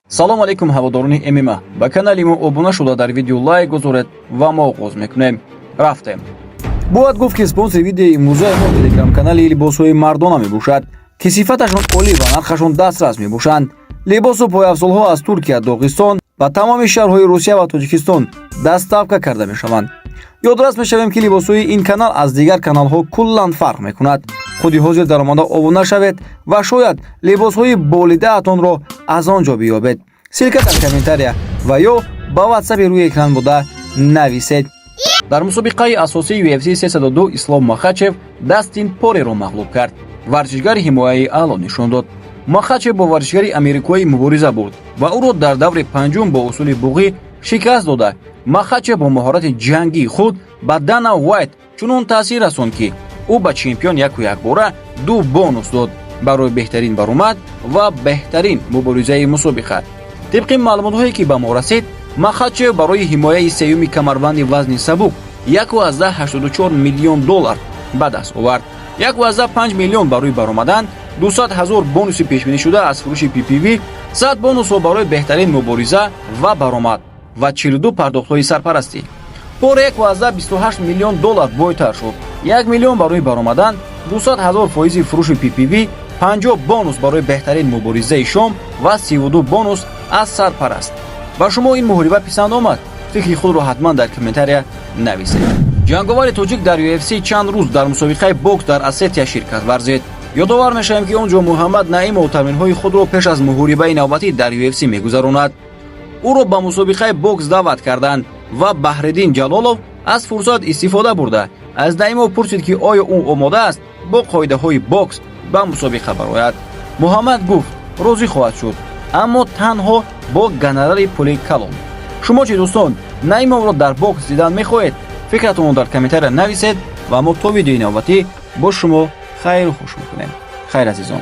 Салом алейкум, ҳаводорони ММА! Ба канали мо обуна шуда, дар видео лайк гузоред ва мо оғоз мекунем. Рафтем. Бояд гуфт, ки спонсори видеои имрӯзаи мо телеграм-канали либосҳои мардона мебошад, ки сифаташон олӣ ва нархашон дастрас мебошанд. Либосу пойафзолҳо аз Туркия, Доғистон ва тамоми шаҳрҳои Русия ва Тоҷикистон доставка карда мешаванд. Ёдрас мешавем, ки либосҳои ин канал аз дигар каналҳо куллан фарқ мекунад. Худи ҳозир даромада обуна шавед ва шояд либосҳои болидаатонро аз он ҷо биёбед. Ссылка дар комментария ва ё ба ватсапи рӯи экран буда нависед. Дар мусобиқаи асосии UFC 302 Ислом Махачев Дастин Пореро мағлуб кард. Варзишгар ҳимояи аъло нишон дод. Махачев бо варзишгари америкоӣ мубориза бурд ва ӯро дар даври панҷум бо усули буғӣ шикаст дода. Махачев бо маҳорати ҷангии худ ба Дана Уайт чунон таъсир расонд, ки ӯ ба чемпион яку якбора ду бонус дод: барои беҳтарин баромад ва беҳтарин муборизаи мусобиқа. Тибқи маълумотҳое, ки ба мо расид, Махачев барои ҳимояи сеюми камарбанди вазни сабук 1,84 миллион доллар ба даст овард: 1,5 миллион барои баромадан, 200 ҳазор бонуси пешбинишуда аз фурӯши PPV, 100 бонусҳо барои беҳтарин мубориза ва баромад ва 42 пардохтҳои сарпарастӣ. Порье 1,28 миллион доллар бойтар шуд: 1 миллион барои баромадан, 200 ҳазор фоизи фурӯши PPV, 50 бонус барои беҳтарин муборизаи шом ва 32 бонус аз сарпараст. Ба шумо ин муҳориба писанд омад? Фикри худро ҳатман дар комментария нависед. Ҷанговари тоҷик дар UFC чанд рӯз дар мусобиқаи бокс дар Осетия ширкат варзид. Ёдовар мешавем, ки он ҷо Муҳаммад Наимов тамринҳои худро пеш аз муҳорибаи навбатӣ дар UFC мегузаронад. Ӯро ба мусобиқаи бокс даъват карданд ва Баҳриддин Ҷалолов аз фурсат истифода бурда, аз Наимов пурсид, ки оё ӯ омода аст бо қоидаҳои бокс ба мусобиқа барояд. Муҳаммад гуфт, розӣ хоҳад шуд, аммо танҳо бо гонорари пули калон. Шумо чӣ, дӯстон, Наимовро дар бокс дидан мехоҳед? Фикратонро дар комментария нависед ва мо то видеои навбатӣ бо шумо хайру хуш мекунем. Хайр, азизон.